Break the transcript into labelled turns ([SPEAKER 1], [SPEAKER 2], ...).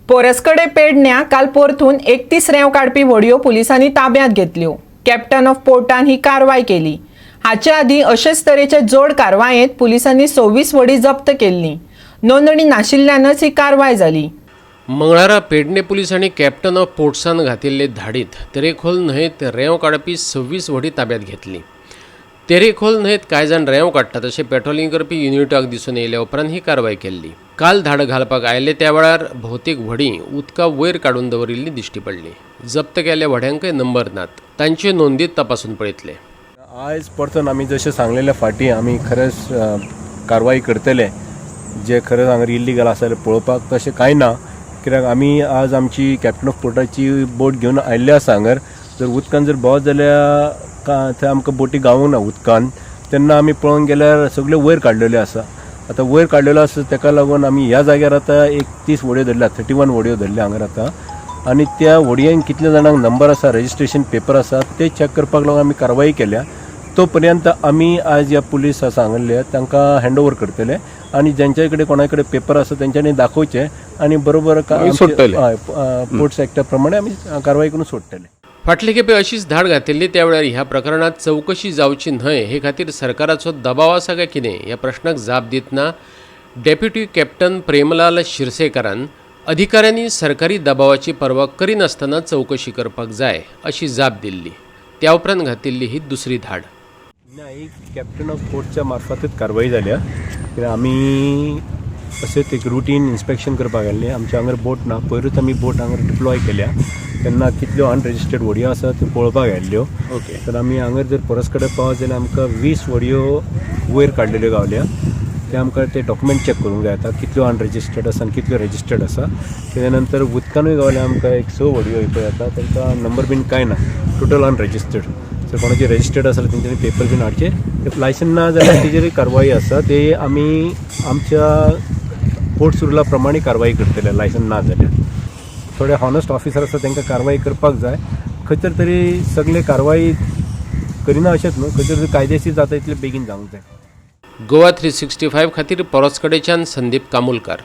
[SPEAKER 1] पोरसकडे पेडण्या काल परतून 31 रेंव काडपी व्हडयो पुलिसांनी ताब्यात घेतल्यो. कॅप्टन ऑफ पोर्टान ही कारवाय केली. हाचे आदीं अशेच तरेचे जोड कारवायेंत पुलिसांनी 26 व्हडीं जप्त केल्लीं. नोंदणी नाशिल्ल्यानच ही कारवाय जाली.
[SPEAKER 2] मंगळारा पेडणे पुलिसांनी कॅप्टन ऑफ पोर्ट्सान घातिल्ले धाडीत तेरेखोल न्हंयेत रेंव काडपी 26 व्हडीं ताब्यात घेतलीं. तेरेखोल न्हंयेत कांय जाण रेंव काडटात अशें पेट्रोलिंग करपी युनिटाक दिसून येयल्या उपरांत ही कारवाय केल्ली. काल धाड घालपाक आयले त्या वेळार भोवतेक व्हडीं उदका वयर काडून दवरिल्लीं दिश्टी पडलीं. जप्त केल्ल्या व्हड्यांकय नंबर नात. तांच्यो नोंदी तपासून पळयतले.
[SPEAKER 3] आयज परतून आमी जशें सांगलेलें फाटीं, आमी खरेंच कारवाय करतले जे खरेंच हांगा इल्लीगल आसा जाल्यार पळोवपाक. तशें कांय ना, कित्याक आमी आज आमची कॅप्टन ऑफ पोर्टाची बोट घेवन आयिल्ले आसा. हांगर जर उदकान जर भोंवत जाल्यार थंय आमकां बोटी गावूंक ना उदकान. तेन्ना आमी पळोवंक गेल्यार सगल्यो वयर काडलेल्यो आसा. आतां वयर काडलेलो आसा, ताका लागून आमी ह्या जाग्यार आतां 31 व्हडयो धरल्या, 31 व्हडयो धरल्या हांगर आतां. आनी त्या व्हडयांक कितल्या जाणांक नंबर आसा, रजिस्ट्रेशन पेपर आसा, ते चॅक करपाक लागून आमी कारवाई केल्या. तो पर्यंत आमी आज ह्या पुलीस आसा हांगल्ले, तांकां हँड ओवर करतले आनी ज्यांच्या कडेन कोणा कडेन पेपर आसा तेंच्यांनी दाखोवचे आनी बरोबर
[SPEAKER 4] मागीर सोडटले.
[SPEAKER 3] हय, पोर्ट्स एक्टा प्रमाणे आमी कारवाई करून सोडटले.
[SPEAKER 2] फाटले खेपे अशीच धाड घातिल्ली त्या वेळार ह्या प्रकरणात चवकशी जावची न्हय हे खातीर सरकाराचो दबाव आसा काय कितें ह्या प्रश्नाक जाप दितना डेप्युटी कॅप्टन प्रेमलाल शिरसेकारान अधिकाऱ्यांनी सरकारी दबावाची पर्वा करिनासतना चवकशी करपाक जाय अशी जाप दिल्ली. त्या उपरांत घातिल्ली ही दुसरी धाड.
[SPEAKER 3] ना, ही कॅप्टन ऑफ पोर्टच्या मार्फतच कारवाई जाल्या, कित्याक आमी अशेंच एक रुटीन इन्स्पेक्शन करपाक गेल्ले. आमच्या हांगर बोट ना. पयरूच आमी बोट हांगर डिप्लॉय केल्या तेन्ना कितल्यो अनरेजिस्टर्ड व्हडयो आसा त्यो पळोवपाक आयिल्ल्यो. तर आमी हांगर जर परस कडेन पावत जाल्यार आमकां 20 व्हडयो वयर काडलेल्यो गावल्या. ते आमकां ते डॉक्युमेंट चॅक करूंक जाय आतां, कितल्यो अनरेजिस्टर्ड आसा आनी कितल्यो रजिस्टर्ड आसा. तेच्या नंतर उदकानूय गावल्या आमकां एक स व्हडयो पळय आतां, तांकां नंबर बीन कांय ना, टोटल अनरेजिस्टर्ड. जर कोणाचे रजिस्टर्ड आसा जाल्यार तेंच्यांनी पेपर बीन हाडचे. लायसन ना जाल्यार तेजेरय कारवाई आसा. ते आमी आमच्या पोर्ट्स रुला प्रमाणे कारवाई करतले. लायसन ना जाल्यार थोडे हॉनेस्ट ऑफिसर आसा, तांकां कारवाई करपाक जाय. खंयसर तरी सगळे कारवाई करिना अशेंच न्हू, खंयसर तरी कायदेशीर जाता इतले बेगीन जावंक जाय.
[SPEAKER 2] गोवा 365 खातीर पोरस्कडेच्यान संदीप कामुलकार.